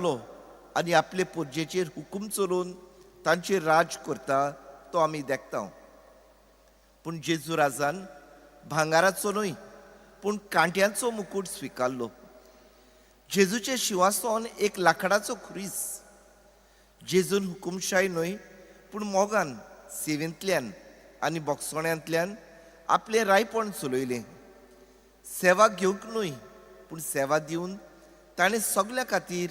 आनी आपले पोरजेचेर हुकूम चलोवन तांचेर राज करता तो आमी देखता. पूण जेजू राजान भांगाराचो न्हय पूण कांट्यांचो मुकूट स्विकारलो. जेजूचें शिंवासन एक लांकडाचो खुरीस. जेजून हुकुमशाय न्हय पूण मोगान, सेवेंतल्यान आनी बोगसोण्यांतल्यान आपलें रायपण चलयलें. सेवा घेवंक न्हय पूण सेवा दिवन ताणें सगल्या खातीर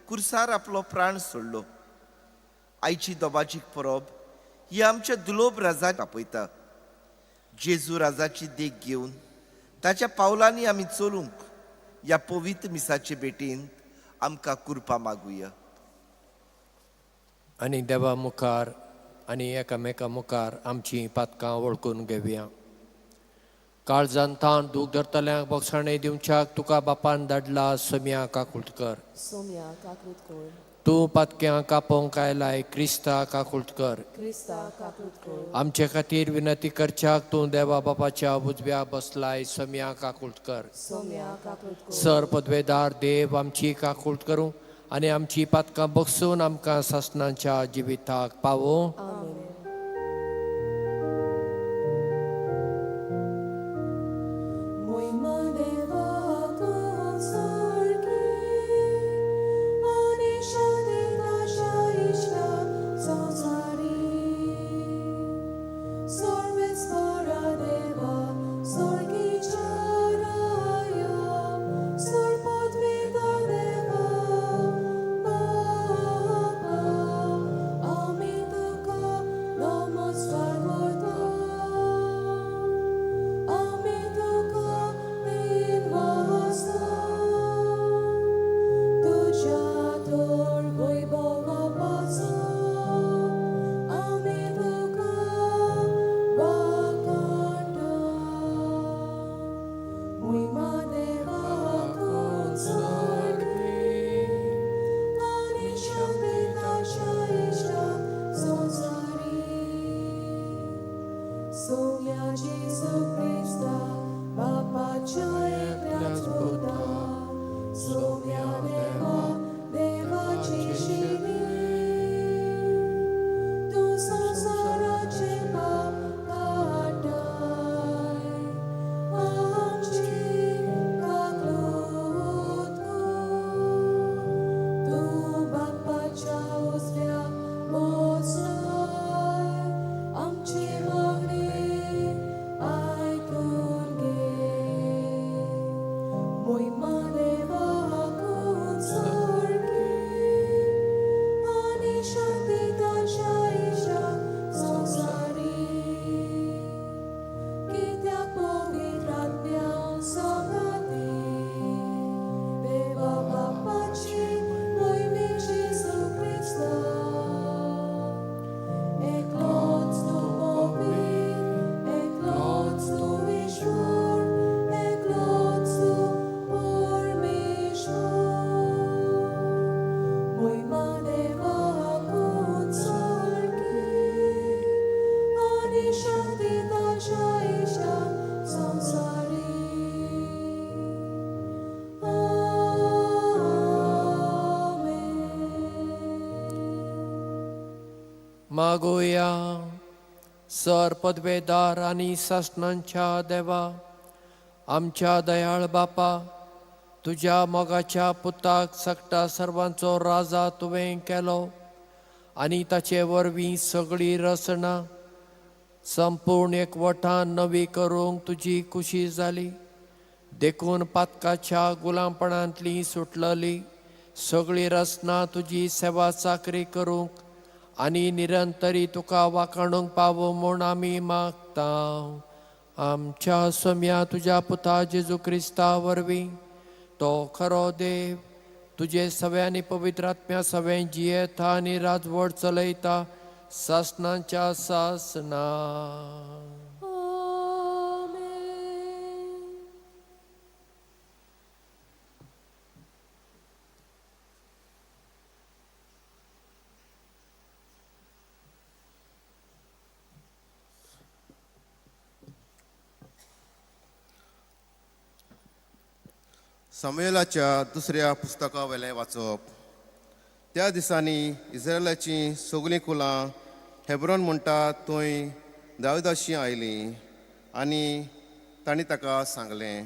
कुर्सार आपलो प्राण सोडलो. आयची दोबाजीक परब ही आमच्या दुलोब राजाक आपयता. जेजू राजाची देख घेवन ताच्या पावलांनी आमी चलूंक ह्या पवित्र मिसाचे भेटींत आमकां कुरपा मागुया. आनी देवा मुखार आनी एकामेका मुखार आमचीं पातकां वळखून घेवया. काळजान ताण दूख धरतल्यांक बोगसाणें दिवच्याक तुका बापान धाडला सोम्या काकूट कर. सोम्या काकूट कर. तूं पातक्यां कापोवंक आयलाय क्रिस्ता काकूट कर. क्रिस्ता काकूट कर. आमचे खातीर विनंती करच्याक तूं देवा बापाच्या उजव्या बसलाय सोम्या काकूट कर. सोम्या काकूट कर. सर पदवेदार देव आमची काकूट करूं आनी आमची पातकां बगसून आमकां सासणाच्या जिविताक पावोवं. आमेन. मोहिमा देवाक सारकी आनी शांतताच्या इश्टाक संवसारी. सर्वेस्परा देवा सारकीच्या राया सर पदवेदार देवा बापा आमी तुका नमस्कार करता. आमी तुका दिनवासता तुज्या थोर वैभवा पासून आमी तुका वाखाणटा. मोहिमा देवाक सारकी आनी शांतताच्या इश्टाक संवसारी. सोम्या जेजू क्रिस्ता बापाच्या एकल्याच पुता सोम्या देवा देवाची शिरी तूं संवसाराचे पाप काडटाय आमची काकूट कर. तूं बापाच्या उजव्या बसलाय आमची मागणी आयकून घे. मोहिमा देवाक सारकी आनी शांतताच्या इश्टाक संवसारी. कित्याक पवित्र आत्म्या सांगाती देवा बापाची मोहिमे जेजू क्रिस्ता एकलोच तूं पवित्र एकलोच तूं ईश्वर एकलोच तूं परमेश्वर. मोहिमा देवाक सारकी आनी शांतताच्या इश्टाक संवसारी. आमेन. मागोया. सर पदवेदार आनी सासणांच्या देवा आमच्या दयाळ बापा तुज्या मोगाच्या पुताक सगटा सर्वांचो राजा तुवें केलो आनी ताचे वरवीं सगळी रचना संपूर्ण एकवटान नवी करूंक तुजी खुशी जाली. देखून पातकाच्या गुलामपणांतली सुटलली सगळी रचना तुजी सेवा चाकरी करूंक आनी निरंतरी तुका वाखाणूंक पावो म्हूण आमी मागता. आमच्या सोम्या तुज्या पुता जेजू क्रिस्ता वरवीं तो खरो देव तुजे सव्यानी पवित्र आत्म्या सवें जियेता आनी राजवट चलयता सासणाच्या सासणा. आमेन. सामुएलाच्या दुसऱ्या पुस्तका वेलें वाचप. त्या दिसांनी इस्रायलाचीं सगळीं कुलां हेब्रॉन म्हणटा थंय दाविदाशी आयलीं आनी तांणी ताका सांगलें,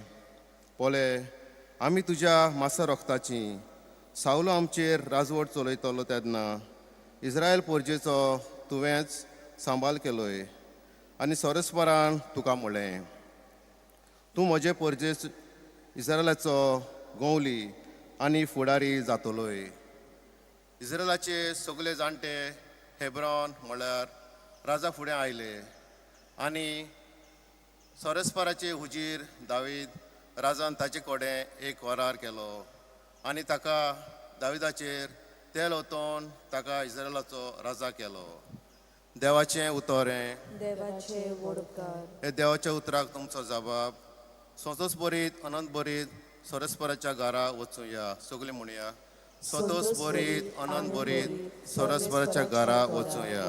पळय, आमी तुज्या मासा रोखताचीं. सावलो आमचेर राजवट चलयतलो तेन्ना इस्रायल पोरजेचो तुवेंच सांबाळ केलोय आनी सोरस्परान तुका म्हणलें, तूं म्हजे पोरजे इस्रायलाचो गोवली आनी फुडारी जातलोय. इस्रायलाचे सगळे जाणटे हेब्रॉन म्हळ्यार राजा फुडें आयले आनी सोरस्पराचे हुजीर दावीद राजान ताचे कडेन एक करार केलो आनी ताका दाविदाचेर तेल ओतोवन ताका इस्रायलाचो राजा केलो. देवाचें उतर हें. देवाचे वडकार. हे देवाच्या उतराक तुमचो जबाब. संतोष बरीत अनंत बरीत सोरस्पराच्या घरा वचुया. सगळीं म्हणया, संतोष बरीत अनंत बरीत सोरस्पराच्या घरा वचुया.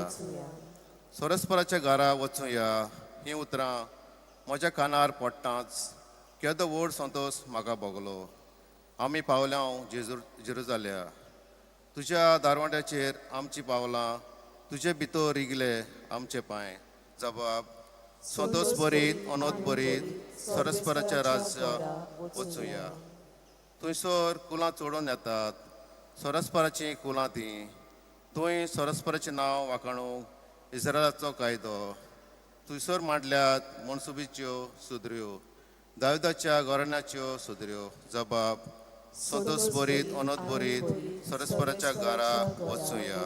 सोरस्पराच्या घरा वचुया हीं उतरां म्हज्या कानार पडटाच केदो व्हड संतोष म्हाका भोगलो. आमी पावल्या जेजू जेरुजाल्या तुज्या दारवांट्याचेर आमची पावलां, तुजे भितर रिगले आमचे पांय. जबाब. संतोष बरीत अनोत बरीत सरस्पराच्या राज्य वचुया. थंयसर कुलां चडोवन येतात, सरस्पराचीं कुलां तीं. थंय सरस्पराचें नांव वाखाणूंक इस्रायलाचो कायदो. थंयसर मांडल्यात मनसुबीच्यो सुदऱ्यो, दाविदाच्या घराण्याच्यो सुदऱ्यो. जबाब. संतोष बरीत अनोत बरीत सरस्पराच्या घरा वचुया.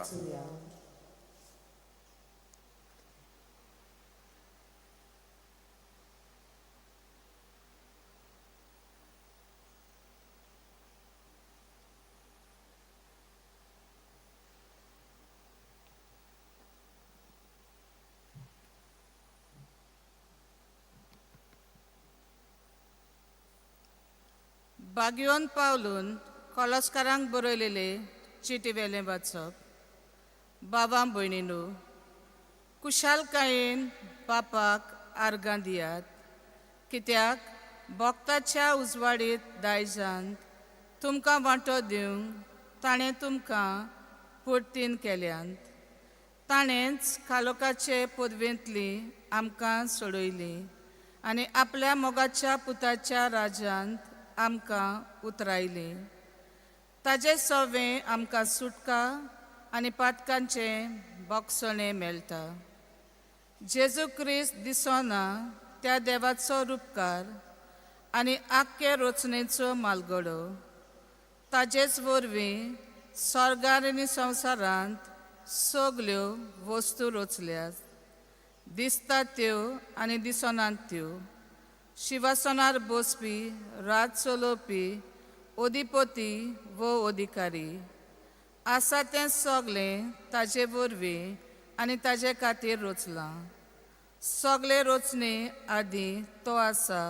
बागियोन पावलून कॉलस्कारांक बरयलेले चिटी वेलें वाचप. बाबा भयणीनू, कुशालकायेन बापाक आर्गां दियात, कित्याक भक्ताच्या उजवाडीत दायजांत तुमकां वांटो दिवंक ताणें तुमकां पुर्तीन केल्यांत. ताणेंच कालोकाचे पदवेंतली आमकां सोडयली आनी आपल्या मोगाच्या पुताच्या राज्यांत आमकां उतरायली. ताजे सवें आमकां सुटका आनी पातकांचें बोगसणें मेळटा. जेजू क्रिस्त दिसना त्या देवाचो रुपकार आनी आख्खे रचनेचो मालगडो. ताजेच वरवीं स्वर्गार आनी संवसारांत सगल्यो वस्तू रचल्यात, दिसतात त्यो आनी दिसनात त्यो. शिवासनार बसपी, रात चलोवपी, अधिपती वो अधिकारी आसा तें सगळें ताजे वरवीं आनी ताजे खातीर रचलां. सगळे रचणे आदीं तो आसा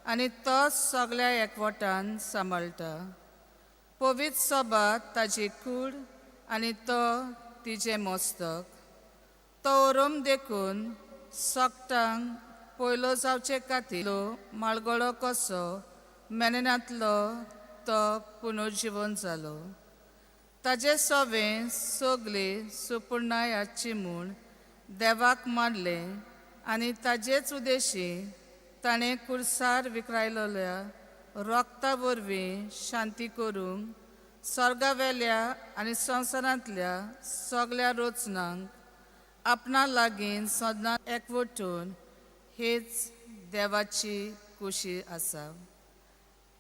आनी तो सगळ्या एकवटान सांबाळटा. पवित्र सभा ताजी कूड आनी तो तिजें मस्तक. तो ओरोम देखून सगटांक पयलो जावचे खातीर माळगोळो कसो मेनेनांतलो तो पुनर्जिवन जालो. ताजे सवें सगळे सुपुर्णाय आसची म्हूण देवाक मानलें आनी ताजेच उदेशी ताणें कुर्सार विकरायलेल्या रोगता वरवीं शांती करूंक स्वर्गावेल्या आनी संवसारांतल्या सगळ्या रचनांक आपणा लागीं सदां एकवटून हेच देवाची खुशी आसा.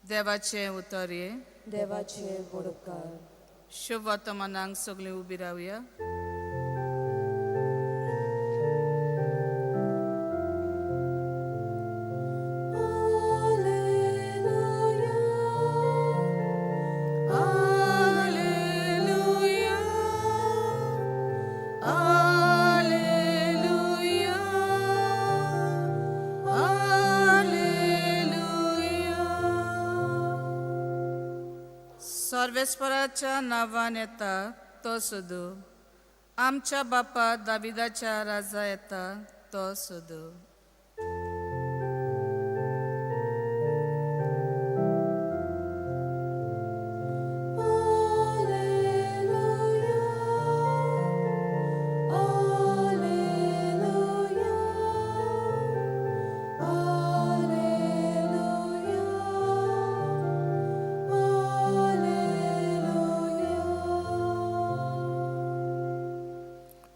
देवाचें उतर हें. देवाचे वडकार. शुभ वर्तमानाक सगळीं उबी रावया. Alleluia, Alleluia, Alleluia. सर्वेस्पराच्या नांवान येता तो सुदू, आमच्या बापा दाविदाच्या राजा येता तो सुदू. Alleluia,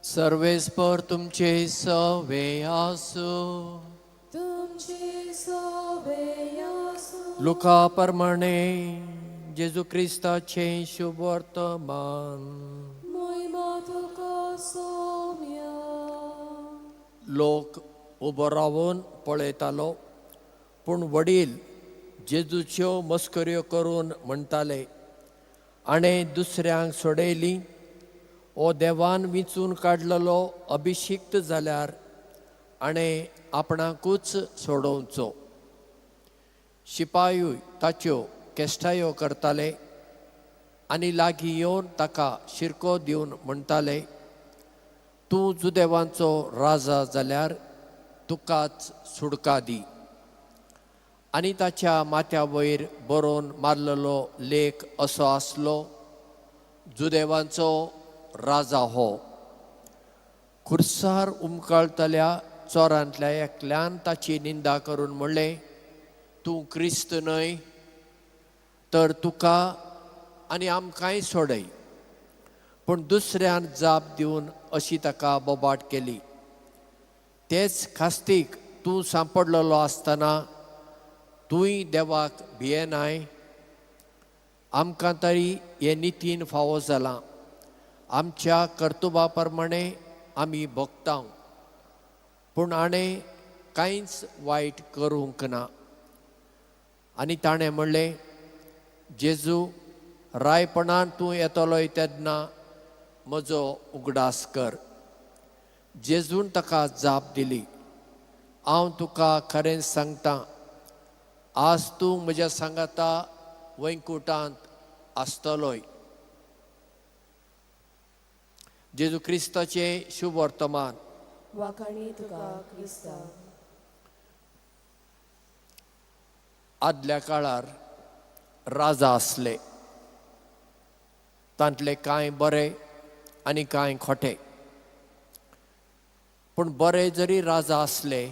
सर्वेस्पर तुमचे सवे आसूं. तुमचे सोबे आसूं. लुका प्रमाणे जेजू क्रिस्ताचें शुभ वर्तमान. मोहिमा तुका सोम्या. लोक उबो रावन पळयतालो, पूण वडील जेजूच्यो मस्कऱ्यो करून म्हणटाले, आणे दुसऱ्यांक सोडयली, ओ देवान विंचून काडलेलो अभिशिक्त जाल्यार आणे आपणाकूच सोडोवचो. शिपायूय ताच्यो केश्टायो करताले आनी लागीं येवन ताका शिरको दिवन म्हणटाले, तूं जुदेवांचो राजा जाल्यार तुकाच सुडका दी. आनी ताच्या माथ्या वयर बरोवन मारलेलो लेख असो आसलो, जुदेवांचो राजा हो. खुर्सार उमकळतल्या चोरांतल्या एकल्यान ताची निंदा करून म्हणलें, तूं क्रिस्त न्हय तर तुका आनी आमकांय सोडय. पूण दुसऱ्यान जाप दिवन अशी ताका बोबाट केली, तेच खास्तीक तूं सांपडलेलो आसतना तूंय देवाक भियेनाय? आमकां तरी हें नितीन फावो जालां, आमच्या कर्तुबा प्रमाणे आमी भोगता, पूण आणे कांयच वायट करूंक ना. आनी ताणें म्हणलें, जेजू, रायपणान तूं येतलोय तेन्ना म्हजो उगडास कर. जेजून ताका जाप दिली, हांव तुका खरें सांगता, आज तूं म्हज्या सांगाता वैकुटांत आसतलोय. जेजू क्रिस्ताचें शुभ वर्तमान. वाखाणी तुका क्रिस्ता. आदल्या काळार राजा आसले, तांतले कांय बरे आनी कांय खोटे. पूण बरे जरी राजा आसले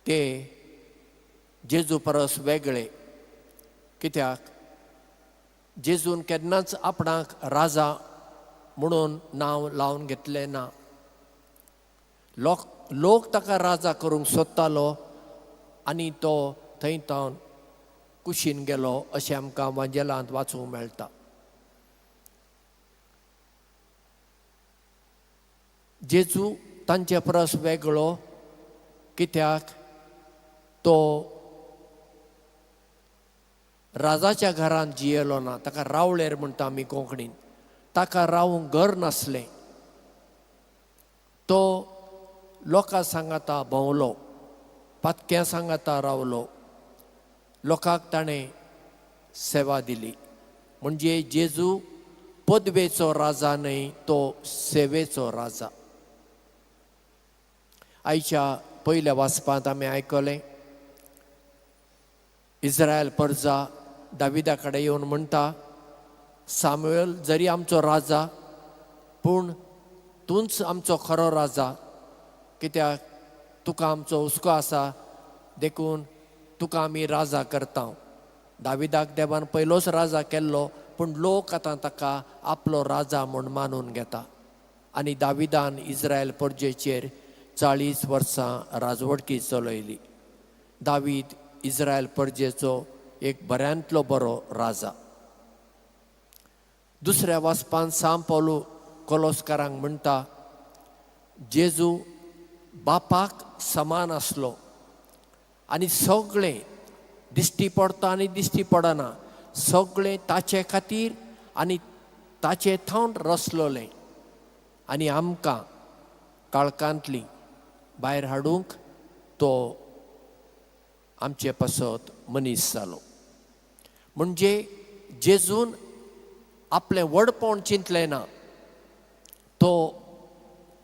ते जेजू परस वेगळे. कित्याक जेजून केन्नाच आपणाक राजा म्हणून नांव लावन घेतलें ना. लोक ताका राजा करूंक सोदतालो आनी तो थंय तावन कुशीन गेलो अशें आमकां वांजेलांत वाचूंक मेळटा. जेजू तांचे परस वेगळो, कित्याक तो राजाच्या घरांत जियेलो ना. ताका रावळेर म्हणटा आमी कोंकणीन. ताका रावूंक घर नासलें. तो लोकां सांगाता भोंवलो, पातक्यां सांगाता रावलो, लोकांक ताणें सेवा दिली. म्हणजे जेजू पदवेचो राजा न्हय, तो सेवेचो राजा. आयच्या पयल्या वाचपांत आमी आयकलें, इस्रायल परजा दाविदा कडेन येवन म्हणटा, सामुएल जरी आमचो राजा, पूण तूंच आमचो खरो राजा, कित्याक तुका आमचो हुस्को आसा, देखून तुका आमी राजा करता. दाविदाक देवान पयलोच राजा केल्लो, पूण लोक आतां ताका आपलो राजा म्हूण मानून घेता. आनी दाविदान इस्रायल परजेचेर 40 वर्सां राजवटकी चलयली. दावीद इस्रायल परजेचो एक बऱ्यांतलो बरो राजा. दुसऱ्या वाचपान सांत पावलू कोलोस्कारांक म्हणटा, जेजू बापाक समान आसलो आनी सगळें दिश्टी पडटा आनी दिश्टी पडना, सगळें ताचे खातीर आनी ताचे थावन रसलोलें आनी आमकां काळखांतली भायर हाडूंक तो आमचे पासत मनीस जालो. म्हणजे जेजून आपलें व्हडपण चिंतलें ना, तो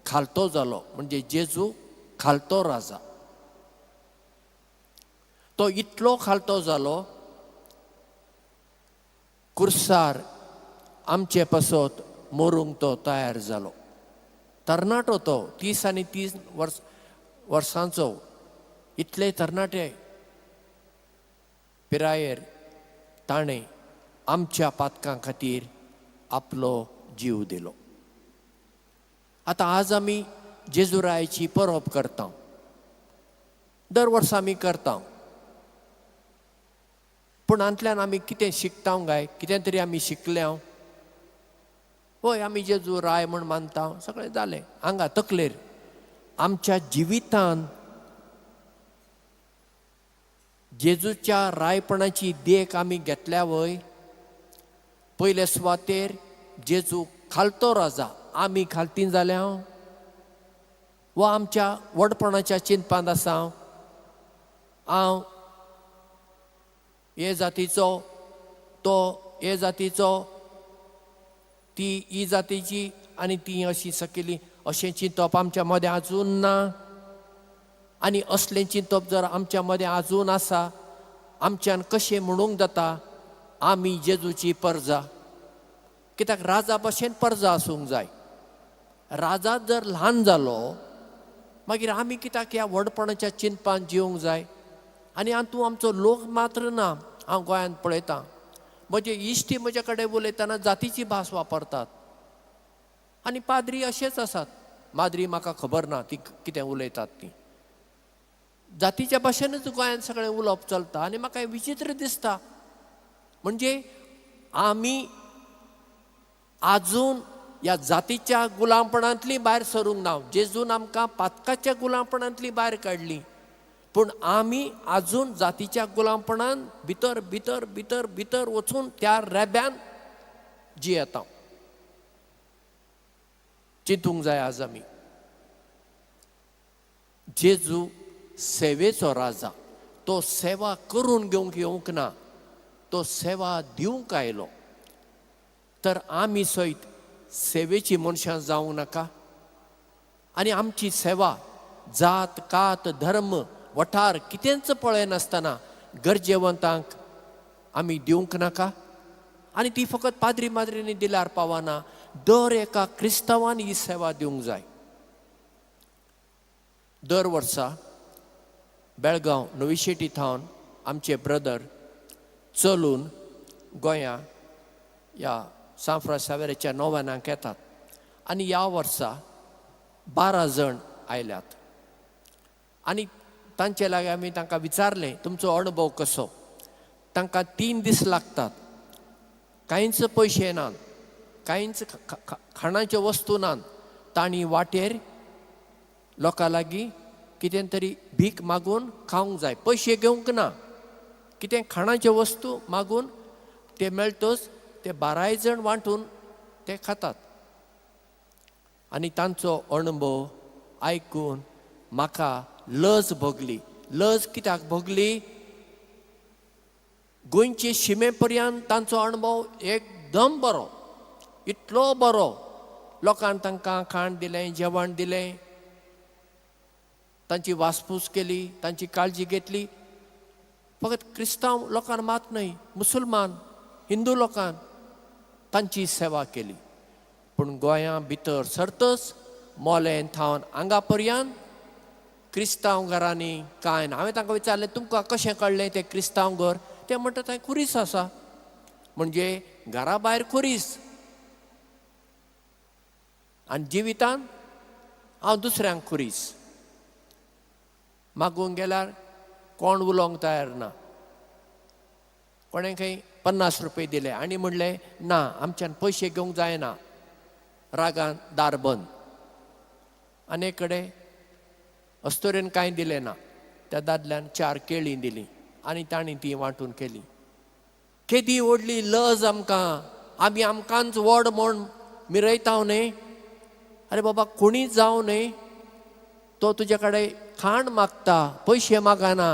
खालतो जालो. म्हणजे जेजू खालतो राजा. तो इतलो खालतो जालो, कुर्सार आमचे पासत मरूंक तो तयार जालो. तरणाटो तो, 30 आनी 30 वर्सांचो, इतले तरणाटे पिरायेर ताणें आमच्या पातकां खातीर आपलो जीव दिलो. आतां आज आमी जेजुरायाची परब करता, दर वर्सा आमी करता, पूण हातूंतल्यान आमी कितें शिकता काय? कितें तरी आमी शिकल्या? हय, आमी जेजू राय म्हूण मानता, सगळें जालें हांगा तकलेर. आमच्या जिवितान जेजूच्या रायपणाची देख आमी घेतल्या वय? पयले सुवातेर जेजू खालतो राजा, आमी खालती जाल्या वा आमच्या व्हडपणाच्या चिंतपांत आसा? हांव हे जातीचो, तो हे जातीचो, ती ही जातीची आनी ती अशी सकयली, अशें चिंतप आमच्या मदें आजून ना. आनी असलें चिंतप जर आमच्या मदें आजून आसा, आमच्यान कशें म्हणूंक जाता आमी जेजूची परजा? कित्याक राजा भशेन परजा आसूंक जाय. राजा जर ल्हान जालो मागीर आमी कित्याक ह्या व्हडपणाच्या चिंतपान जिवंक जाय? आनी हातूंत आमचो लोक मात्र ना. हांव गोंयांत पळयतां, म्हजे इश्टी म्हजे कडेन उलयतना जातीची भास वापरतात आनी पाद्री अशेच आसात. माद्री म्हाका खबर ना ती कितें उलयतात ती. जातीच्या भाशेनूच गोंयांत सगळें उलोवप चलता आनी म्हाका विचित्र दिसता. म्हणजे आमी आजून ह्या जातीच्या गुलामपणांतली भायर सरूंक ना. जेजून आमकां पातकाच्या गुलामपणांतली भायर काडली, पूण आमी आजून जातीच्या गुलामपणान भितर भितर भितर भितर वचून त्या रेब्यान जियेता. चिंतूंक जाय आज आमी. जेजू सेवेचो राजा, तो सेवा करून घेवंक येवंक ना, तो सेवा दिवंक आयलो. तर आमी सयत सेवेची मनशां जावंक नाका? आनी आमची सेवा जात कात धर्म वठार कितेंच पळयनासतना गरजेवंतांक आमी दिवंक नाका? आनी ती फकत पाद्री माद्रींनी दिल्यार पावना, दर एका क्रिस्तांवान ही सेवा दिवंक जाय. दर वर्सा बेळगांव नवीशेटी थावन आमचे ब्रदर चलून गोंया ह्या सांत फ्रांसीस सावेराच्या नोवेनाक येतात आनी ह्या वर्सा 12 जाण आयल्यात. आनी तांचे लागीं आमी तांकां विचारलें तुमचो अणभव कसो? तांकां 3 दीस लागतात, कांयच पयशे नात, कांयच खाणाच्यो वस्तू नात. तांणी वाटेर लोकां लागीं कितें तरी भीक मागून खावंक जाय, पयशे घेवंक ना, कितें खाणाच्यो वस्तू मागून ते मेळटच ते 12 जाण वांटून ते खातात. आनी तांचो अणभव आयकून म्हाका लज भोगली. लज कित्याक भोगली? गोंयचे शिमे पर्यंत तांचो अणभव एकदम बरो, इतलो बरो. लोकान तांकां खाण दिलें, जेवण दिलें, तांची वासपूस केली, तांची काळजी घेतली. फकत क्रिस्तांव लोकांक मात न्हय, मुसलमान हिंदू लोकांक तांची सेवा केली. पूण गोंया भितर सरतच मोलें थावन हांगा पर्यंत क्रिस्तांव घरांनी कांय ना. हांवें तांकां विचारलें तुमकां कशें कळ्ळें तें क्रिस्तांव घर? ते म्हणटा थंय खुरीस आसा. म्हणजे घरा भायर खुरीस आनी जिवितान हांव दुसऱ्यांक खुरीस. मागूंक गेल्यार कोण उलोवंक तयार ना. कोणें खंय 50 रुपये दिले आनी म्हणलें ना आमच्यान पयशे घेवंक जायना, रागान दार बंद. आनी एक कडेन अस्तोरेन कांय दिलें ना, त्या दादल्यान 4 केळीं दिलीं आनी तांणी ती वांटून केली. केदी व्हडली लज आमकां, आमी आमकांच व्हड म्हूण मिरयता न्हय. अरे बाबा, कोणी जावं न्हय, तो तुजे कडेन खाण मागता, पयशे मागना,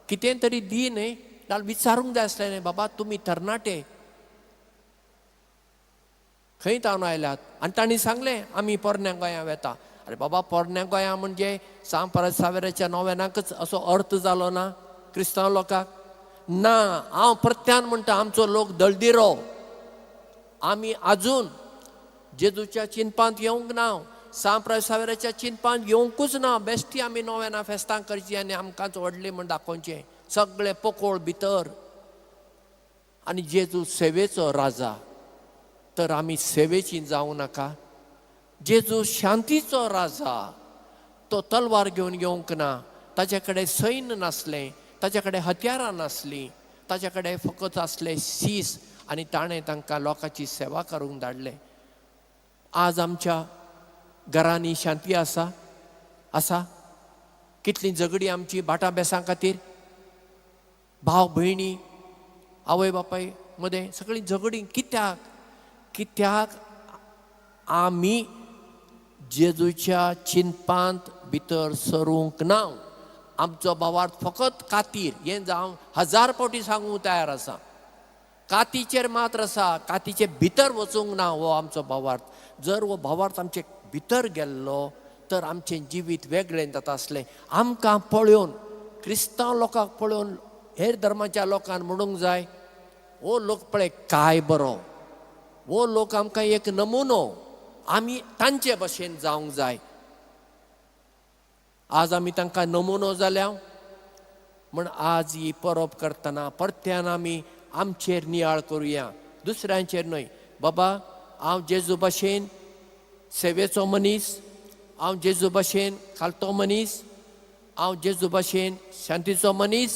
कितें तरी दी न्हय. जाल्यार विचारूंक जाय आसलें न्हय, बाबा तुमी तरणाटे खंय तावन आयल्यात? आनी तांणी सांगलें आमी पोरण्या गोंया वेता. अरे बाबा, पोरण्या गोंया म्हणजे सांत फ्रांसीस सावेराच्या नोवेनाकच असो अर्थ जालो ना क्रिस्तांव लोकांक? ना, हांव प्रत्यान म्हणटा आमचो लोक दळदिरो. आमी आजून जेजूच्या चिंतपांत येवंक ना, सांत फ्रांसीस सावेराच्या चिंतपांत येवंकूच ना. बेश्टी आमी नोवेनां फेस्तां करचीं आनी आमकांच व्हडली म्हूण दाखोवचें, सगळें पोकोळ भितर. आनी जेजू सेवेचो राजा, तर आमी सेवेची जावं नाका? जेजू शांतीचो राजा, तो तलवार घेवन येवंक ना, ताच्या कडेन सैन्य नासलें, ताच्या कडेन हत्यारां नासलीं, ताच्या कडेन फकत आसले शीस आनी ताणें तांकां लोकांची सेवा करूंक धाडलें. आज आमच्या घरांनी शांती आसा? आसा? कितलीं झगडीं आमची भाटां बेसां खातीर, भाव भयणी आवय बापाय मदें सगळीं झगडीं कित्याक? कित्याक आमी जेजूच्या चिंतपांत भितर सरूंक ना. आमचो भावार्थ फकत कातीर, हें जावं 1000 फावटी सांगूंक तयार आसा, कातीचेर मात्र आसा, कातीचे भितर वचूंक ना हो आमचो भावार्थ. जर हो भावार्थ आमचे भितर गेल्लो तर आमचें जिवीत वेगळें जाता आसलें. आमकां पळोवन, क्रिस्तांव लोकांक पळोवन हेर धर्माच्या लोकांक म्हणूंक जाय, हो लोक पळय काय बरो, हो लोक आमकां एक नमुनो, आमी तांचे भशेन जावंक जाय. आज आमी तांकां नमुनो जाल्या म्हण आज ही परब करतना परत्यान आमी आमचेर नियाळ करुया, दुसऱ्यांचेर न्हय. बाबा हांव जेजू भशेन सेवेचो मनीस, हांव जेजू भशेन खालतो मनीस, हांव जेजू भशेन शांतीचो मनीस.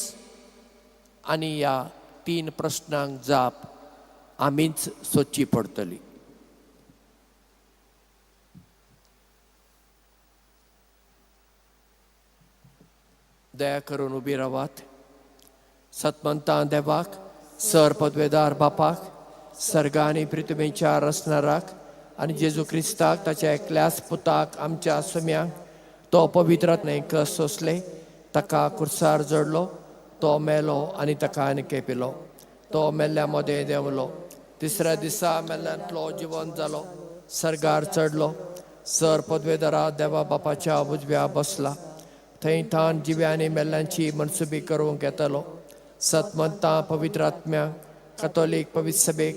आनी ह्या 3 प्रश्नांक जाप आमीच सोदची पडटली. दया करून उबी रावात. सतमंता देवाक, सर पदवेदार बापाक, सर्गा आनी पृथ्वीच्या रचणाराक आनी जेजू क्रिस्ताक ताच्या एकल्याच पुताक आमच्या सुम्यांक, तो पवित्र न्हय सोंसले, ताका कुर्सार जडलो, तो मेलो आनी ताका आनी केपिलो, तो मेल्ल्या मदें देंवलो, तिसऱ्या दिसा मेल्ल्यांतलो जिवन जालो, सर्गार चडलो, सर पदवेदारा देवा बापाच्या उजव्या बसला, थंय थान जिव्यांनी मेल्ल्यांची मनसुबी करूंक येतलो. सतमंता पवित्र आत्म्या, कथोलीक पवित्र सभेक,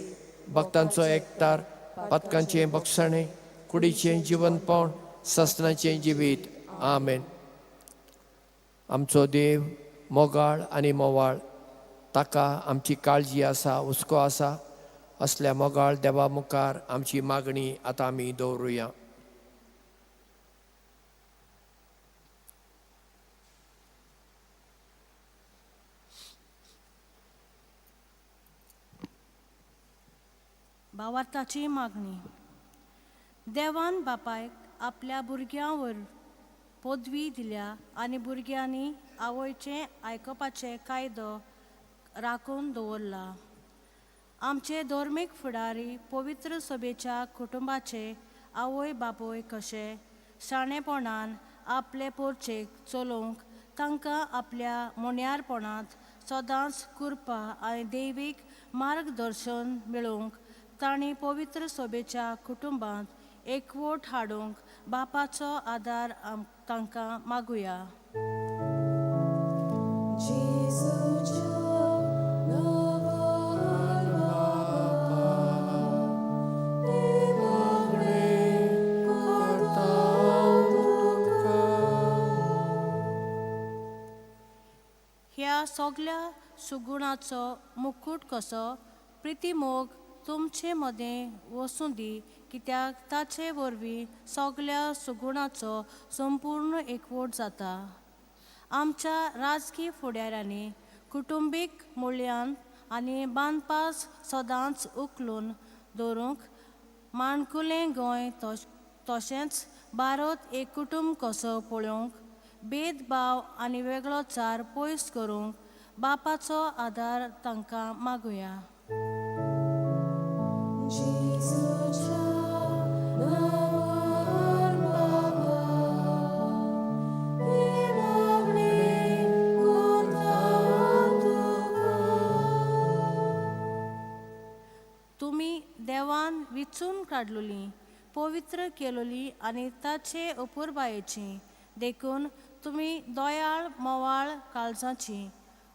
भक्तांचो एकतार, पातकांचें बक्षणें, कुडीचें जिवनपण, ससनाचें जिवीत. आमेन. आमचो देव मोगाळ आनी मोवाळ, ताका आमची काळजी आसा, हुस्को आसा. असल्या मोगाळ देवा मुखार आमची मागणी आतां आमी दवरुया. भावार्थाची मागणी. देवान बापायक आपल्या भुरग्यांवर पदवी दिल्या आनी भुरग्यांनी आवयचें आयकुपाचें कायदो राखून दवरला. आमचे धर्मीक फुडारी पवित्र सभेच्या कुटुंबाचे आवय बापूय कशे शाणेपणान आपले पोरचेक चलोवंक तांकां आपल्या मोन्यारपणांत सदांच कृपा आनी दैवीक मार्गदर्शन मेळोवंक तांणी पवित्र सभेच्या कुटुंबांत एकवट हाडूंक बापाचो आदार तांकां मागुया. ह्या सगल्या सुगुणाचो मुकूट कसो प्रितीमोग तुमचे मदें वसूं दी, कित्याक ताचे वरवीं सगल्या सुगुणाचो संपूर्ण एकवट जाता. आमच्या राजकीय फुडाऱ्यांनी कुटुंबीक मुल्यान आनी बांदपास सदांच उखलून दवरूंक माणकुलें गोंय तशेंच भारत एक कुटुंब कसो पळोवंक भेदभाव आनी वेगळोचार पयस करूंक बापाचो आदार तांकां मागुया. तुमी देवान विचून काडलोली, पवित्र केलोली आनी ताचे अपुरबायेची, देखून तुमी दयाळ मोवाळ काळजाची,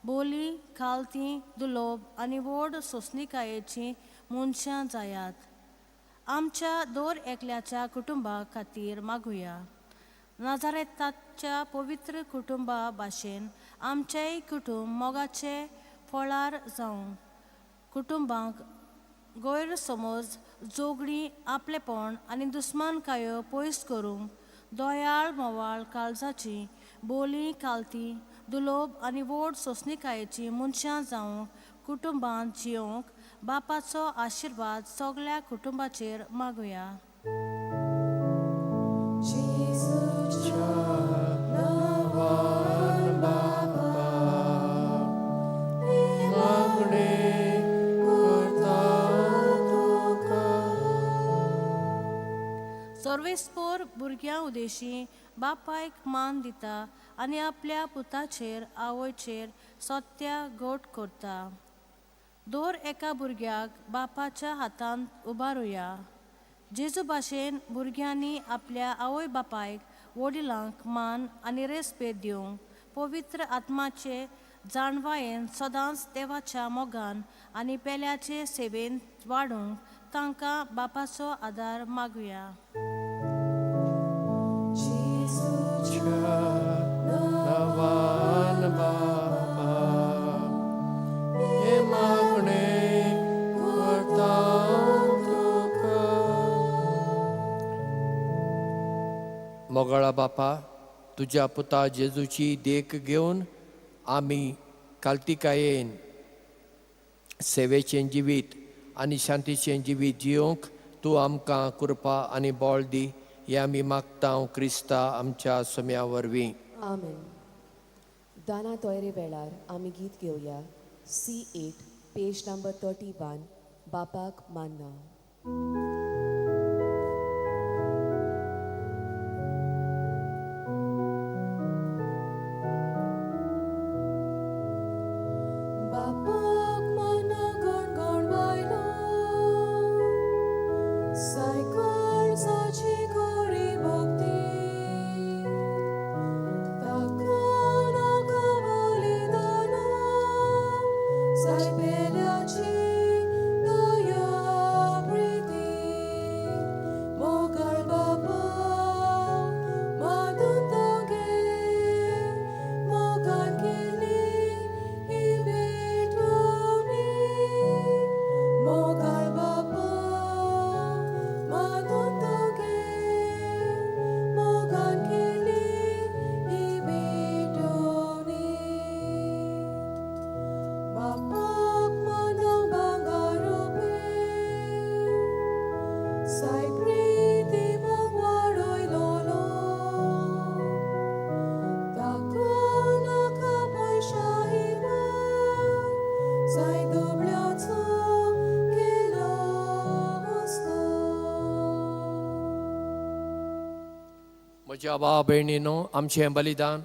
बोली खालती दुलोब आनी व्हड सोंसणिकायेची मनशां जायात. आमच्या दर एकल्याच्या कुटुंबा खातीर मागुया. नाजारेताच्या पवित्र कुटुंबा भाशेन आमचेंय कुटुंब मोगाचे फळार जावं, कुटुंबांक गैरसमज, जोगणीं, आपलेपण आनी दुस्मानकायो पयस करूंक दयाळ मोवाळ काळजाची, बोली कालती, दुलोब आनी व्हड सोंसणीकायेची मनशां जावंक कुटुंबांत जियोवंक बापाचो आशिर्वाद सगळ्या कुटुंबाचेर मागुया. जेजूच्या नांवान बापा, हें मागणें करता तुका. सर्वेस्पोर भुरग्यां उदेशी बापायक मान दिता आनी आपल्या पुताचेर आवयचेर सत्या गोट करता. दर एका भुरग्याक बापाच्या हातांत उबारुया. जेजू भाशेन भुरग्यांनी आपल्या आवय बापायक, वडिलांक मान आनी रेस्पेद दिवंक पवित्र आत्माचे जाणवायेन सदांच देवाच्या मोगान आनी पेल्याचे सेवेन वाडूंक तांकां बापाचो आदार मागुया. जेजूच्या नांवान बापा, हें मागणें करता तुका. मोगाळा बापा, तुज्या पुता जेजूची देख घेवन आमी कालतिकायेन सेवेचें जिवीत आनी शांतीचें जिवीत जियोवंक तूं आमकां कृपा आनी बळ दी, हें आमी मागता क्रिस्ता आमच्या सोम्या वरवीं. आमेन. दाना तोयरे वेळार आमी गीत घेवया C8, page number 31, बापाक मान्ना. बापाक मान्ना गणगण बायलो, सायकळजाची गोरी भक्ती, ताका नाका बलिदाना, सायबेल्याची दया प्रिती. मोगाळ बापा मादून तुगे मोगान केली ही भेटवणी. मोगाळ बापा मादून तुगे मोगान केली ही भेटवणी. बापाक मानव भांगर रुपे, साय प्रिती मोग वाडयलोलो, ताका नाका पयशा हिवार, साय दुबळ्याचो केलो हुस्को. म्हज्या भाव भयणीनो, आमचें बलिदान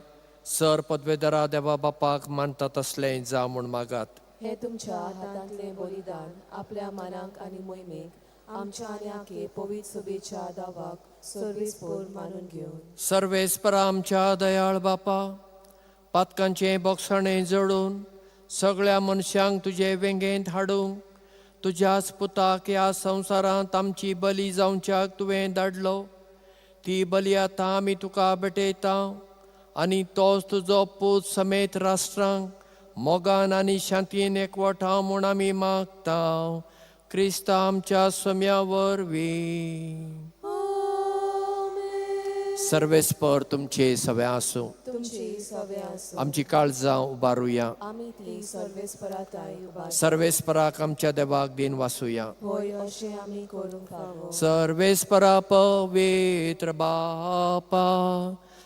सर पदवेदरा देवा बापाक मानता तसलें जावं म्हूण मागात. हे तुमच्या हातांतलें बलिदान आपल्या मनाक आनी मोहिमेक आमच्या आनी आखे पवित्र सभेच्या दावाक सर्वेस्पोर मानून घेवन. सर्वेस्परा आमच्या दयाळ बापा, पातकांचें बोगसाणें जडून सगळ्या मनशांक तुजे वेंगेंत हाडूंक तुज्याच पुताक ह्या संवसारांत आमची बली जावच्याक तुवें धाडलो. ती बली आतां आमी तुका भेटयता आनी तोच तुजो पूत समेत राष्ट्रांक मोगान आनी शांतीन एकवटाव म्हूण आमी मागता, क्रिस्ता आमच्या सोम्या वरवीं. आमेन. सर्वेस्पर तुमचे सगळे आसूं. तुमची सवे आसूं. आमची काळजां उबारुया. आमी ती सर्वेस्परा उबार. सर्वेस्पराक आमच्या देवाक दिन वासुया. होय, अशें आमी करूंक फावो. सर्वेस्परा पवित्र बापा,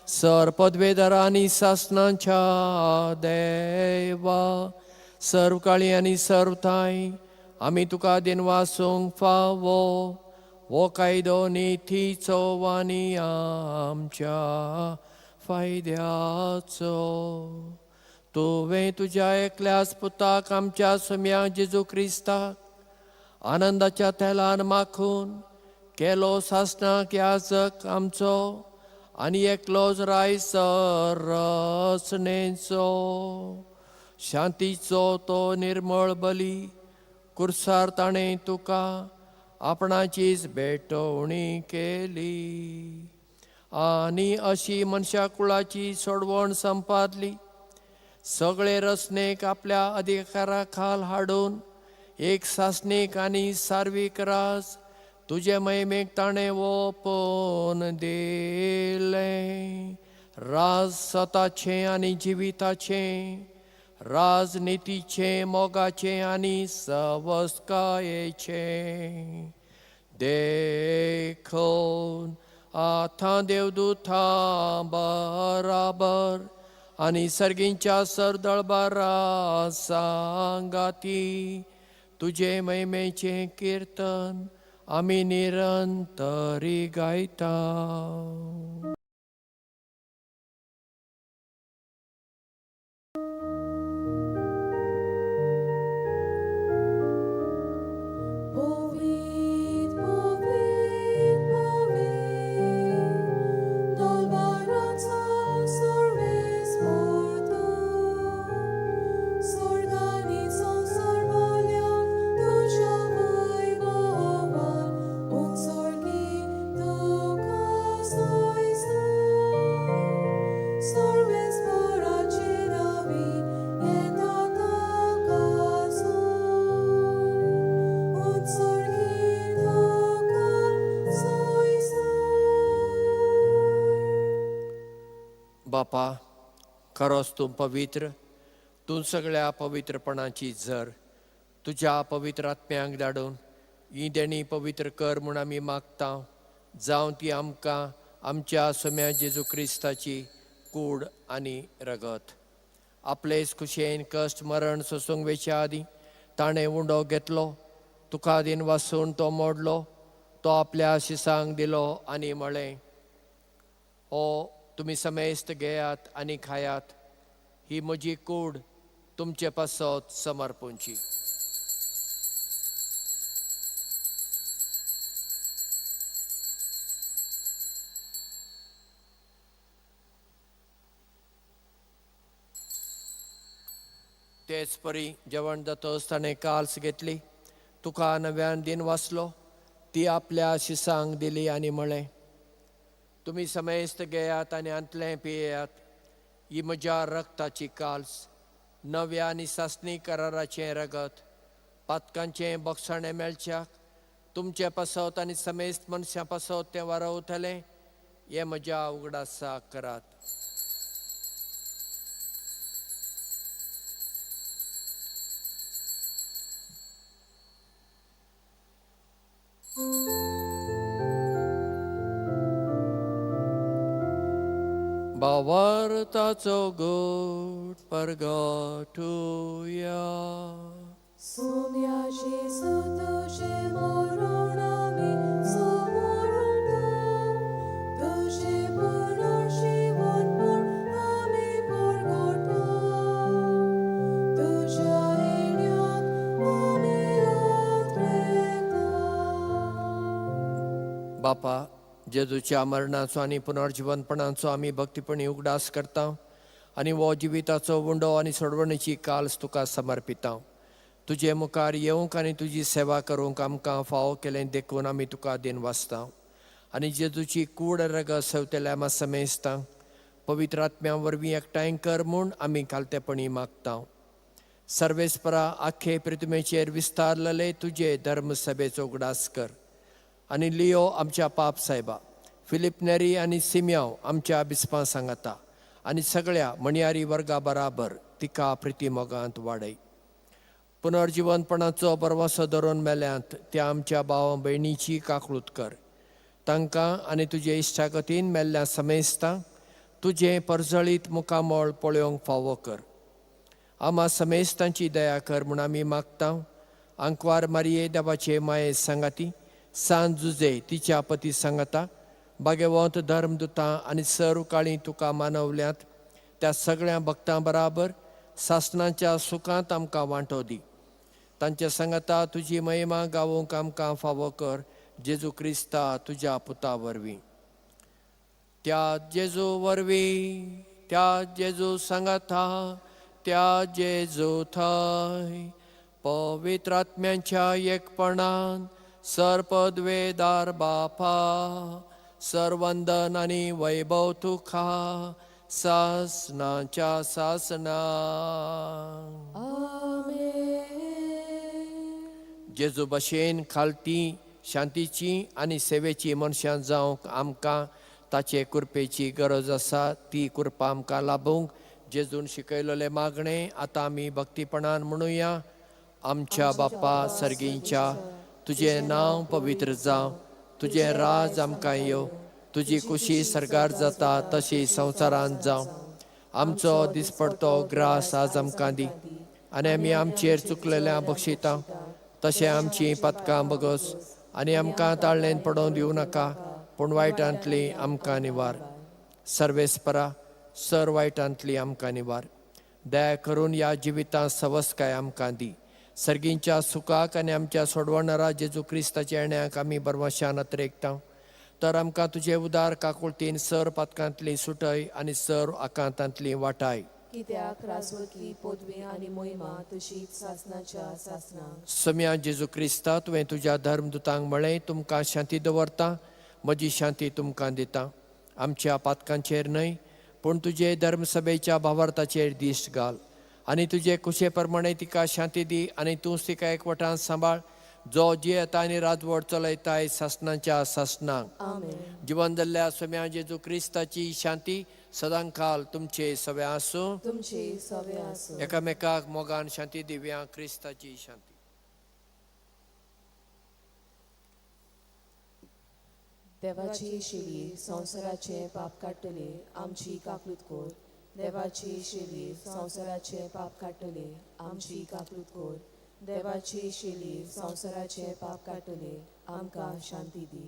सर पदवेदार आनी सासनाच्या देवा, सर्व काळी आनी सर्व ठांय आमी तुका दिन वासूंक फावो हो कायदो नितीचो आनी आमच्या फायद्याचो. तुवें तुज्या एकल्याच पुताक आमच्या सोम्या जेजू क्रिस्ताक आनंदाच्या तेलान माखून केलो सासणाक याजक आमचो आनी एकलोच रायसर रचणेचो. शांतीचो तो निर्मळ बली कुर्सार ताणें तुका आपणाचीच भेटवणी केली आनी अशी मनशा कुळाची सोडवण संपादली. सगळे रचणेक आपल्या अधिकारा खाल हाडून एक सासणीक आनी सार्वीक राज तुजे महिमेक ताणें ओपोवन दिलें. राज सताचें आनी जिविताचें, राजनितीचें, मोगाचें आनी सवस्कायेचें. देखून आतां देवदूतां बराबर आनी सर्गींच्या सरदळबारा सांगाती तुजे महिमेचें किर्तन आमी निरंतरी गायता. Povit, povit, povit, Dolbaranचो Sarves Portugal, स्वर्गानी संवसार भरल्या तुज्या वैभवान, उत्सर्गी तुका सोयसून. सर्वेस्पराचे नांवी येता ताका सून, उत्सर्गी तुका सोयसून. बापा, खरोच तूं पवित्र, तूं सगळ्या पवित्रपणाची झर. तुज्या पवित्र आत्म्यांक धाडून ही देणी पवित्र कर म्हूण आमी मागता, जावं ती आमकां आमच्या सोम्या जेजू क्रिस्ताची कूड आनी रगत. आपलेच खुशयेन कश्ट मरण सोसूंक वेच्या आदीं ताणें उंडो घेतलो, तुका दिन वासून तो मोडलो, तो आपल्या शिसांक दिलो आनी म्हळें, हो तुमी समेस्त घेयात आनी खायात, ही म्हजी कूड तुमचे पासत समर्पूंची. तेच परी जेवण जातच ताणें काल्स घेतली, तुका नव्यान दिन वाचलो, ती आपल्या शिसांक दिली आनी म्हळें, तुमी समेस्त घेयात आनी आंतलें पियेयात, ही म्हज्या रक्ताची काल्स, नव्या आनी सासणी कराराचें रगत, पातकांचें बक्षाणें मेळच्याक तुमचे पासत आनी समेस्त मनशां पासत तें वारवतलें, हें म्हज्या उगडासाक करात. भावार्थाचो गोड परगटुया. सोम्या जेजू तुजें मरण आमी समोरता, तुजें पुनर्जीवनपण आमी परगटा, तुज्या येण्याक आमी आत्रेता. बापा, जेजूच्या मरणाचो आनी पुनर्जिवनपणाचो आमी भक्तीपणी उगडास करता आनी हो जिविताचो उंडो आनी सोडवणेची काल्स तुका समर्पिता. तुजे मुखार येवंक आनी तुजी सेवा करूंक आमकां फावो केलें देखून आमी तुका दिन वाचता आनी जेजूची कूड रगत सेवतल्या आमा समेस्ता पवित्र आत्म्या वरवीं एकठांय कर म्हूण आमी खालतेपणी मागता. सर्वेस्परा, आख्खे पृथ्वीचेर विस्तारलेले तुजे धर्म सभेचो उगडास कर आनी लियो आमच्या पाप सायबा, फिलीप नेरी आनी सिम्याव आमच्या बिस्पां सांगाता आनी सगळ्या मणयारी वर्गा बराबर तिका प्रिती मोगांत वाडय. पुनर्जिवनपणाचो बरवासो धरून मेल्यांत त्या आमच्या भाव भयणीची काकळूत कर, तांकां आनी तुजे इश्टागतीन मेल्ल्या समेस्तां तुजें परजळीत मुखामळ पळोवंक फावो कर. आमा समेस्तांची दया कर म्हूण आमी मागता. आंकवार मारये देवाचे माये सांगाती, सांत जुजे तिच्या पती सांगाता, भाग्यवंत धर्मदुतां आनी सर्व काळी तुका मानवल्यात त्या सगळ्या भक्तां बराबर सासणाच्या सुखांत आमकां वांटो दी. तांच्या सांगाता तुजी महिमा गावोवंक आमकां फावो कर, जेजू क्रिस्ता तुज्या पुता वरवीं. त्या जेजू वरवीं, त्या जेजू सांगाता, त्या जेजू थंय पवित्र आत्म्यांच्या एकपणान सर्पद्वेदार बापा, सर्वंदन आनी वैभव तुका सासनाच्या सासना. आमेन. जेजू भशेन खालती शांतीची आनी सेवेची मनशां जावंक आमकां ताचे कृपेची गरज आसा. ती कृपा आमकां लाभूंक जेजून शिकयलेलें मागणें आतां आमी भक्तीपणान म्हणुया. आमच्या बापा सर्गींच्या, तुजें नांव पवित्र जावं, तुजें राज आमकां येवं, तुजी कुशी सर्गार जाता तशी संवसारांत जावं. आमचो दिसपडतो ग्रास आज आमकां दी आनी आमी आमचेर चुकलेल्या बक्षिता तशें आमचीं पातकां बगस आनी आमकां ताळ्ळेन पडोवन दिवं नाका, पूण वायटांतली आमकां निवार. सर्वेस्परा, सर वायटांतली आमकां निवार. दया करून ह्या जिवितांत सवसकाय आमकां दी. सर्गींच्या सुखाक आनी आमच्या सोडवणारा जेजू क्रिस्ताच्या येण्याक आमी बरमाशान अत्रेकता. तर आमकां तुजे उदार काकुळतीन सर पातकांतली सुटय आनी सर आकांतांतली वाटाय. कित्याक राजवतली पदवी आनी मोहिमा तुजीच सासनाच्या सासनाक. सम्या जेजू क्रिस्ता, तुवें तुज्या धर्मदुतांक म्हळें, तुमकां शांती दवरता, म्हजी शांती तुमकां दिता. आमच्या पातकांचेर न्हय पूण तुजे धर्मसभेच्या भावार्थाचेर दिश्ट घाल आनी तुजे कुशे प्रमाणे तिका शांती दी आनी तूंच तिका एकवटान सांबाळ, जो जियेता आनी राजवट चलयताय सासनाच्या सासनाक. आमेन. जिवन जाल्ल्या सम्या जेजू क्रिस्ताची शांती सदांकाल तुमचे सगळे आसूं. तुमचे सवे आसूं. एकामेकाक मोगान शांती दिवया. क्रिस्ताची शांती. देवाची शिली संवसाराचें पाप काडटले, आमची काकलूत कोर. देवाची शिली संवसाराचें पाप काडटले, आमची काकलूत कोर. देवाची शिली संवसाराचें पाप काडटले, आमकां शांती दी.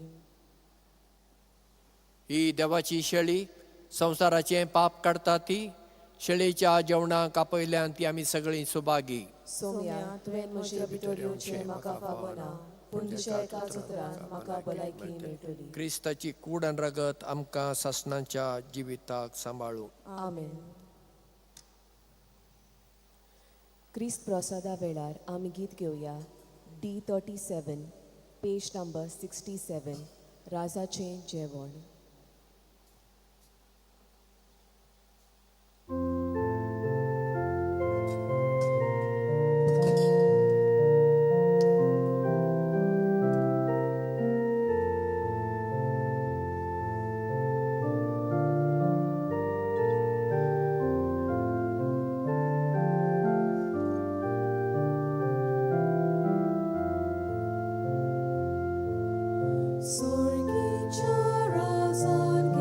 ही देवाची शेळी संवसाराचें पाप काडटा ती शेळीच्या जेवणाक आपयल्यान ती आमी सगळीं सुभागी. सोम्या, तुवें म्हजे भितर येवचें म्हाका फावना, पूण तुज्या एकाच उतरान म्हाका भलायकी मेळटली. क्रिस्ताची कूड आनी रगत आमकां सासणाच्या जिविताक सांबाळू. आमेन. क्रिस्त प्रसादा वेळार आमी गीत घेवया D 37, page number 67, राजाचें जेवण. Sorgicha razan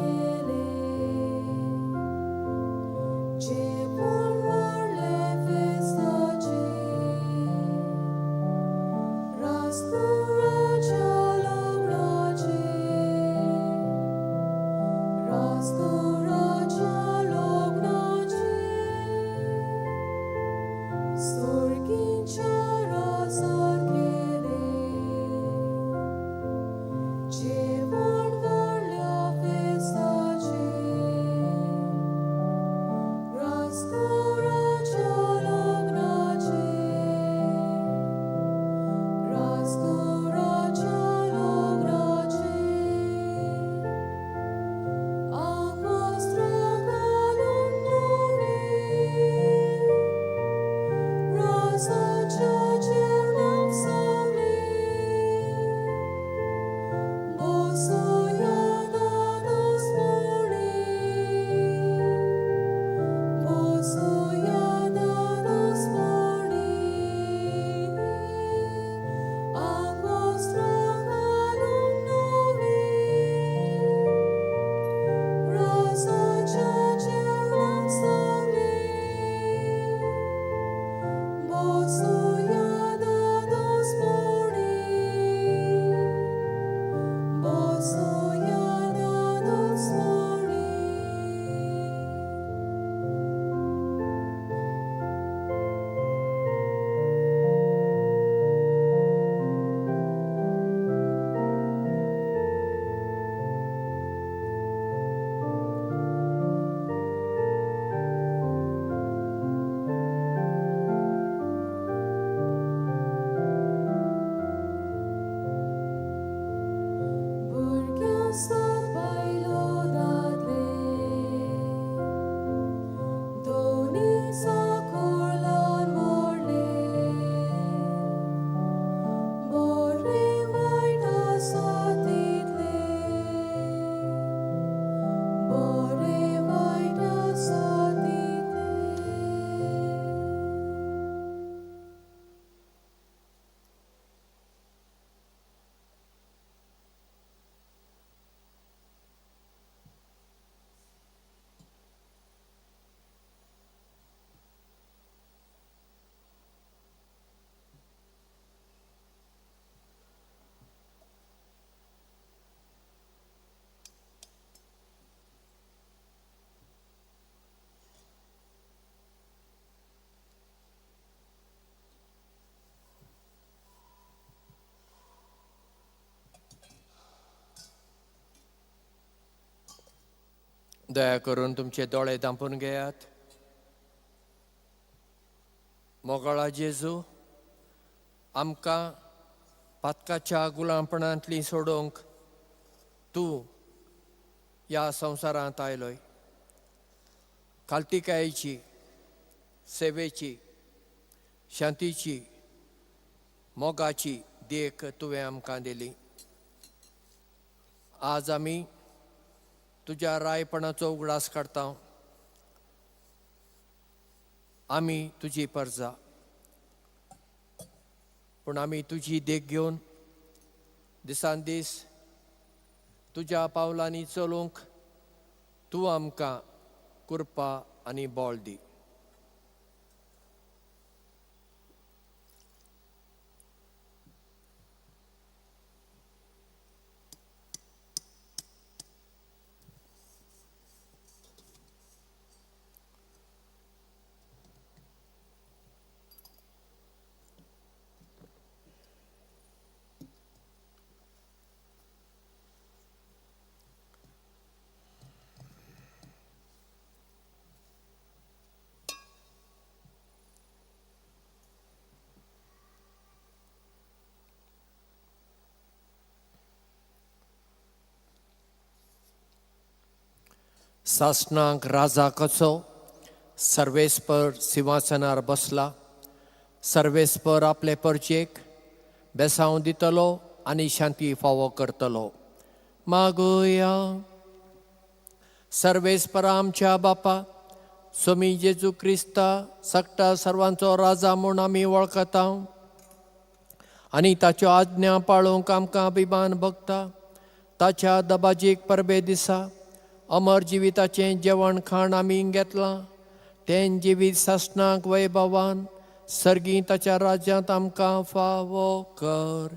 दया करून तुमचे दोळे दांपून घेयात. मोगाळा जेजू, आमकां पातकाच्या गुलामपणांतली सोडोवंक तूं ह्या संवसारांत आयलोय. खालतीकायेची, सेवेची, शांतीची, मोगाची देख तुवें आमकां दिली. आज आमी तुज्या रायपणाचो उगडास काडटा. आमी तुजी परजा, पूण आमी तुजी देख घेवन दिसान दीस तुज्या पावलांनी चलूंक तूं आमकां कृपा आनी बळ दी. सासणाक राजा कसो सर्वेस्पर सिंहासनार बसला. सर्वेस्पर आपले परचेक बेसांव दितलो आनी शांती फावो करतलो. मागुया. सर्वेस्पर आमच्या बापा स्वामी जेजू क्रिस्ता सगटा सर्वांचो राजा म्हूण आमी वळखता आनी ताच्यो आज्ञा पाळूंक आमकां अभिमान भोगता. ताच्या दबाजीक परबे दिसा अमर जिविताचें जेवण खाण आमी घेतलां. तें जिवीत सासणाक वैभवान सर्गी ताच्या राज्यांत आमकां फावो कर.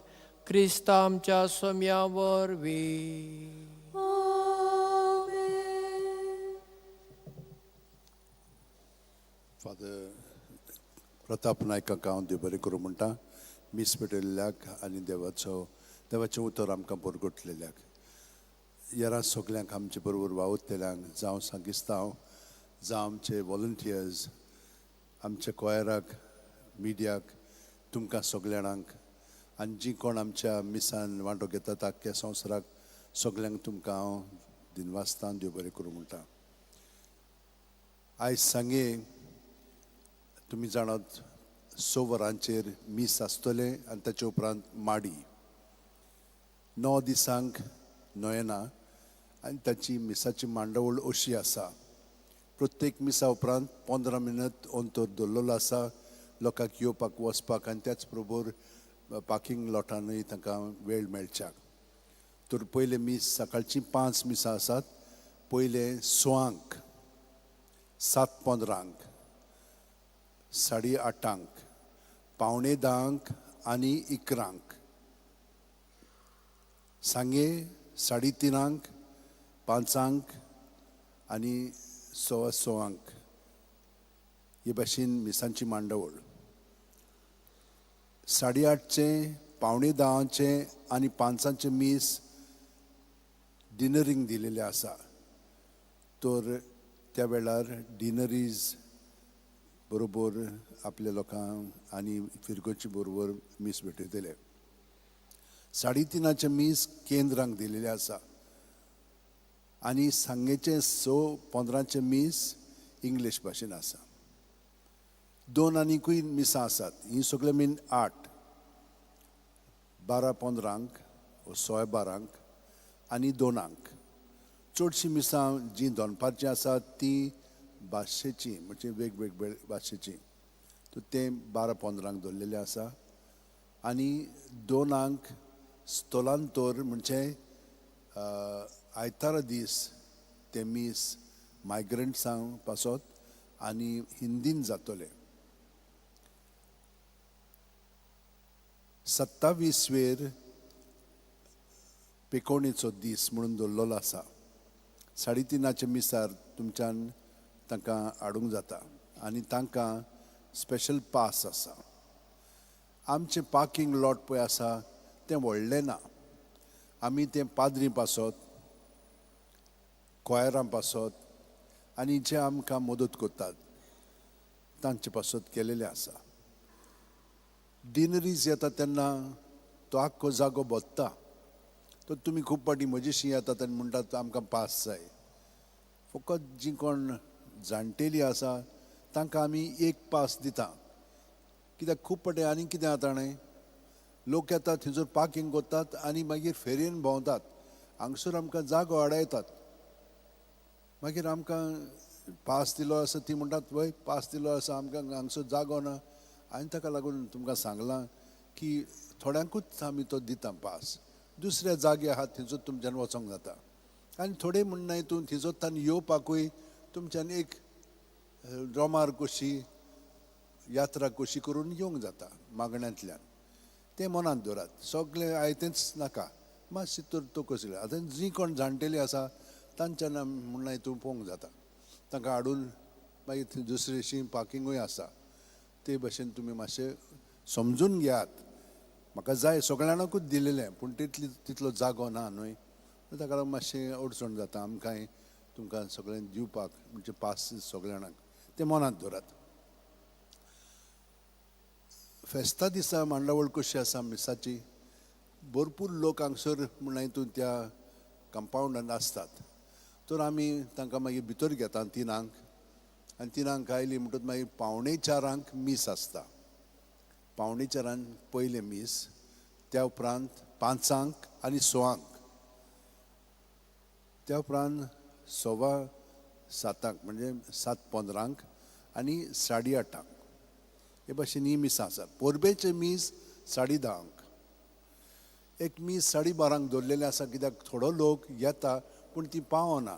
क्रिस्त आमच्या सोम्या वरवीं. फादर प्रताप नायकाक हांव देव बरें करूं म्हणटा. मीस पेटयल्ल्याक आनी देवाचो देवाचें उतर आमकां बरगोटलेल्याक येरा सगल्यांक आमचे बरोबर वावुरतल्यांक, जावं सांगिस्तांव, जावं आमचे वॉलंटियर्स, आमच्या क्वायराक, मिडियाक, तुमकां सगल्यांक आनी जीं कोण आमच्या मिसान वांटो घेतात आख्ख्या संवसाराक सगल्यांक तुमकां हांव दिनवासतां, देव बरें करूं म्हणटा. आयज सांगे तुमी जाणात 6 वरांचेर मीस आसतलें आनी ताचे उपरांत माडी. 9 दिसांक नोयना आनी ताची मिसाची मांडावळ अशी आसा. प्रत्येक मिसा उपरांत 15 मिनट अंतर दवरलेलो आसा लोकांक येवपाक वचपाक आनी त्याच बरोबर पार्किंग लॉटानूय तांकां वेळ मेळच्याक. तर पयलें मीस सकाळचीं 5 मिसां आसात. पयलें 6, 7:15, 8:30, 9:45 आनी 11. सांगे 3:30, 5 आनी 5:15. हे भाशेन मिसांची मांडावळ. 8:30, 9:45 आनी 5 मीस डिनरींग दिलेलें आसा. तर त्या वेळार डिनरीज बरोबर आपल्या लोकांक आनी फिरगोची बरोबर मीस भेटयतले. 3:30 मीस केंद्रांक दिलेलें आसा आनी सांगेचें 6:15 मीस इंग्लीश भाशेन आसा. 2 आनीकूय मिसां आसात. हीं सगळीं मीन 8, 12:15, 12:15 आनी 2. चडशीं मिसां जीं दनपारचीं आसात तीं भाशेचीं, म्हणजे वेगवेगळे भाशेचीं. तर तें 12:15 दवरलेलें आसा आनी 2 स्थलांतर म्हणजे आयतारा दीस तें मीस मायग्रंट्सांक पासत आनी हिंदीन जातलें. 27 वेर पेकोणेचो दीस म्हणून दवरलेलो आसा. 3:30 मिसार तुमच्यान तांकां हाडूंक जाता आनी तांकां स्पेशल पास आसा. आमचें पार्किंग लॉट पळय आसा तें व्हडलें ना. आमी तें पाद्री पासत, क्वायरां पासत आनी जे आमकां मदत करतात तांचे पासत केलेलें आसा. डिनरीज येता तेन्ना तो आख्खो जागो भरता. तर तुमी खूब फावटी म्हजेशी येतात आनी म्हणटात आमकां पास जाय. फकत जीं कोण जाणटेली आसा तांकां आमी एक पास दिता, कित्याक खूब फावटी आनी कितें जाता न्हय, लोक येतात थंयसर पार्किंग करतात आनी मागीर फेरयेन भोंवतात, हांगसर आमकां जागो आडायतात. मागीर आमकां पास दिलो आसा ती म्हणटात वय पास दिलो आसा आमकां हांगसर जागो ना. आनी ताका लागून तुमकां सांगलां की थोड्यांकूच आमी तो दिता पास, दुसऱ्या जागे आहात थंयसर तुमच्यान वचोंक जाता. आनी थोडे म्हणना हितून थंयसर तांणी येवपाकूय तुमच्यान एक रोमार कशी यात्रा कशी करून येवंक जाता मागण्यांतल्यान. तें मनांत दवरात, सगळें आयतेंच नाका, मातशें तर तो कसलें आतां जीं कोण जाणटेलीं आसा तांच्यान म्हणना हितून पळोवंक जाता, तांकां हाडून मागीर थंय दुसरीशी पार्किंगूय आसा. ते भशेन तुमी मातशें समजून घेयात. म्हाका जाय सगळ्यांकूच दिलेलें पूण तितली तितलो जागो ना न्हय, ताका लागून मातशें अडचण जाता आमकांय तुमकां सगळें दिवपाक, म्हणजे पास सगळ्यांक. तें मनांत दवरात. फेस्ता दिसा मांडावळ कशी आसा मिसाची, भरपूर लोक हांगसर म्हणल्यार हितून त्या कंपावंडान आसतात. तर आमी तांकां मागीर भितर घेता 3 आनी 3 आयली म्हणटकच मागीर 3:45 मीस आसता. 3:45 पयलें मीस, त्या उपरांत 5 आनी 6, त्या उपरांत 7:15 म्हणजे 7:15 आनी 8:30. हे भाशेन ही मिसां आसा. परबेचें मीस 10:30, एक मीस 12:30 दवरलेलें आसा, कित्याक थोडो लोक येता पूण ती पावना,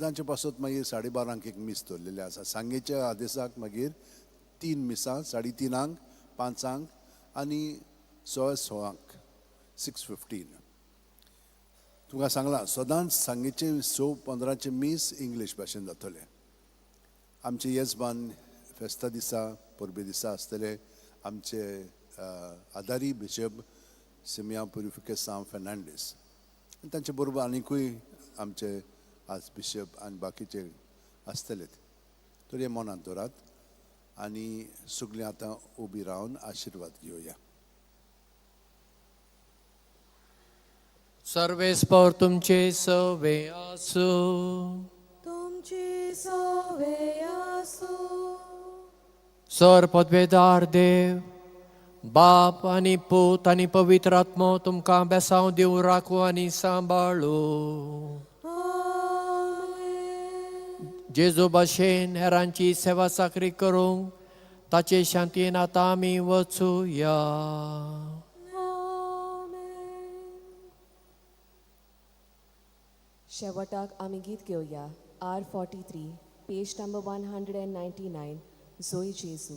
तांचे पासत मागीर 12:30 एक मीस दवरलेलें आसा. सांगेच्या आदेसाक मागीर 3 मिसां, 3:30, 5 आनी 5:15, 6:15. तुमकां सांगलां सदांच सांगेचें 6:15 मीस इंग्लीश भाशेन जातलें. आमचे येजमान फेस्ता दिसा परबे दिसा आसतले आमचे आदारी बिशप सिमिया पुरिफिकेसांव फेर्नांडीस, आनी तांचे बरोबर आनिकूय आमचे आज बिशप आनी बाकीचे आसतले. तर हें मनांत दवरात आनी सगळीं आतां उबी रावन आशिर्वाद घेवया. सर्वेस्पर तुमचे सवे आसूं, तुमची सवे आसूं. सर पदवेदार देव बाप आनी पूत आनी पवित्र आत्मो तुमकां बेसांव दिवं, राखू आनी सांबाळू. जेजू भाशेन हेरांची सेवा चाकरी करूंक ताचे शांतीन आतां आमी वचुया. शेवटाक आमी गीत घेवया R 43 page number 199, जोय जेजू.